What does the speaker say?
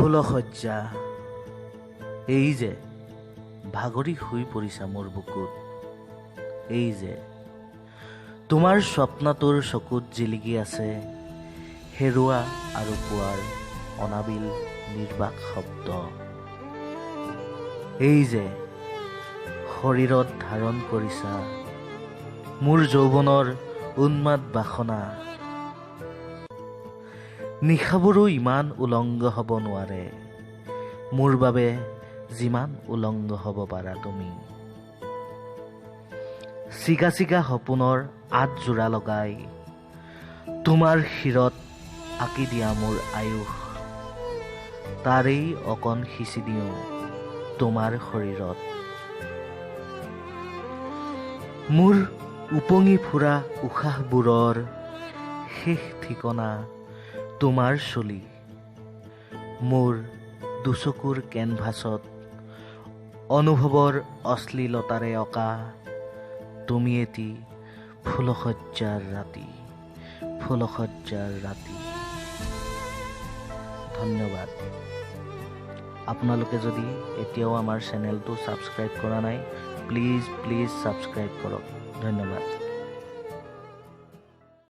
ফুলশয্যা, এই যে ভাগৰি শুই পৰিছা মোৰ বুকুত, এই যে তোমাৰ স্বপ্নটোৰ চকুত জিলিকি আছে হেৰুৱা আৰু পোৱাৰ অনাবিল নিৰ্বাক শব্দ, এই যে শৰীৰত ধাৰণ কৰিছা মোৰ যৌৱনৰ উন্মাদ বাসনা। নিশাবোৰো ইমান উলংগ হ'ব নোৱাৰে মোৰ বাবে যিমান উলংগ হ'ব পাৰা তুমি। চিগা চিগা সপোনৰ আঁত যোৰা লগাই তোমাৰ শিৰত আঁকি দিয়া মোৰ আয়ুস, তাৰেই অকণ সিঁচি দিওঁ তোমাৰ শৰীৰত। মোৰ উপঙি ফুৰা উশাহবোৰৰ শেষ ঠিকনা তোমাৰ চুলি, মোৰ দুচকুৰ কেনভাছত অনুভৱৰ অশ্লীলতাৰে অঁকা তুমি এটি ফুলশয্যাৰ ৰাতি, ফুলশয্যাৰ ৰাতি। ধন্যবাদ। আপোনালোকে যদি এতিয়াও আমাৰ চেনেলটো ছাবস্ক্ৰাইব কৰা নাই, প্লিজ প্লিজ ছাবস্ক্ৰাইব কৰক। ধন্যবাদ।